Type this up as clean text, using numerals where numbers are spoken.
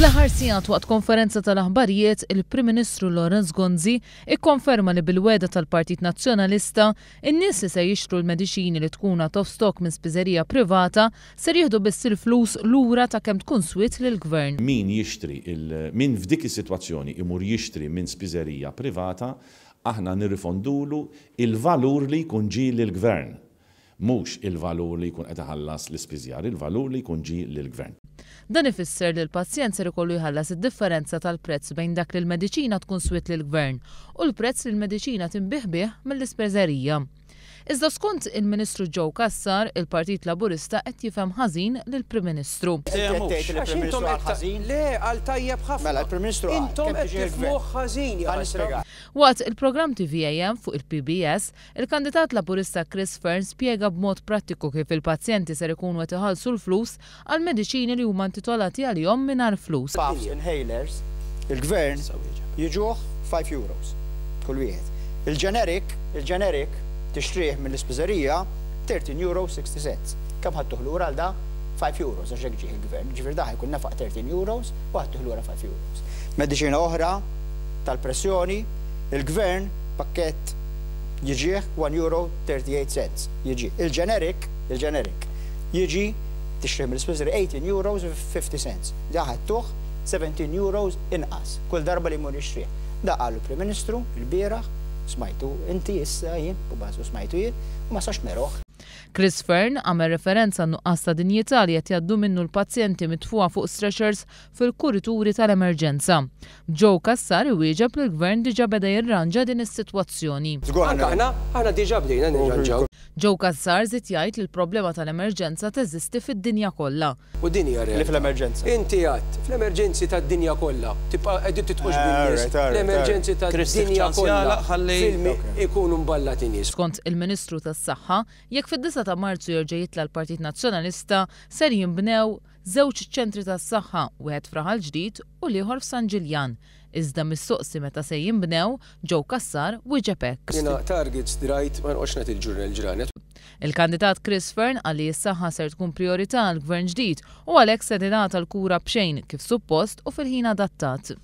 Fl-aħħar sigħat waqt konferenza tal-aħbarijiet, il-Prim Ministru Lawrence Gonzi ikkonferma li bil-wegħda tal-Partit Nazzjonalista, in-nies li ser jixtru l-mediċini li tkun out of stock minn spiżerija privata ser jieħdu biss il-flus lura ta' kemm tkun swiet lill-Gvern. Min jixtri il min f'dik is-sitwazzjoni imur jixtri minn spiżerija privata, aħna nirrifondulu il-valur li jkun ġie lill-Gvern. Mhux il-valur li jkun qed iħallas l-ispiżjar, il-valur li jkun ġie lill-Gvern. Dan ifisser li l-pazjent ser ikollu jħallas id-differenza tal-prezz bejn dak li l-mediċina tkun swiet lill-Gvern u l-prezz li l-mediċina tinbiegħ bih mill-ispiżerija. Iżda skont il-Ministru Joe Cassar, il-Partit Laburista qed jifhem ħażin lill-Prim Ministru. Inti qed tgħid li Għax l-Prim intom Ministru qal qed ta' ħażin? Le, qal tajjeb ħafna. Mela, il-Prim Ministru qal Intom kemm qed tiġi l-Gvern. tifhmuh ħażin, Ħa ja ħasra. nispjega. Waqt il-programm TVAM fuq il-PBS, Il-kandidat Laburista Chris Fearne spjega b'mod prattiku kif il-pazjenti ser ikunu qed iħallsu l-flus għall-mediċini li huma intitolati għalihom mingħajr flus. Puffs, inhalers, il-Gvern jiġuh five euros kull wieħed. Il-generic, il-generic tixtrih mill-ispiżerija 13 euros 60 cents. Kemm ħadtuh lura għal da? Five euros għax hekk ġieh il-Gvern. Jiġifieri da ħa jkun nefaq 13 euros u ħadtuh lura five euros. Mediċina oħra tal-pressjoni, il-Gvern pakkett jiġih €1.38 jiġi. Il-generic, il-generic, jiġi tixtrih mill-ispiżeri €18.50. Da ħadtuh €17 inqas kull darba li jmur jixtrih. Da qalu l-Prim Ministru lbieraħ, smajtu inti issa jien, u bażu smajtu jien, u ma sax meroħ. Chris Fearne għamel referenza għan-nuqqas ta' dinjità li qed jgħaddu minnu l-pazjenti mitfugħa fuq stretchers fil-kurituri tal-emerġenza. Joe Cassar iwieġeb li l-Gvern diġà beda jirranġa din is-sitwazzjoni. Anke aħna, aħna diġà bdejna nirranġaw. Joe Cassar żied jgħid li l-problema tal-emerġenza teżisti fid-dinja kollha. U din hija realtà. Inti għedt, fl-emerġenzi tad-dinja kollha, tibqa' qegħdin tidħux bin-nies, l-emerġenzi tad-dinja kollha filmi jkunu mballati nies. Skont il-Ministru tas-Saħħa, jekk fid-disgħa ta' Marzu jerġa' jitla' l-Partit Nazzjonalista, ser jinbnew Żewġ ċentri tas-saħħa, wieħed f'Raħal Ġdid u l-ieħor f'San Ġiljan. Iżda mistoqsi meta se jinbnew, Joe Cassar wieġeb hekk. Jiena targets drajt ma noqgħodx nagħti l-ġurnal ġranet. Il-kandidat Chris Fearne qal li s-saħħa ser tkun prijorità għall-Gvern ġdid u għalhekk se tingħata l-kura b'xejn, kif suppost u fil-ħin adattat.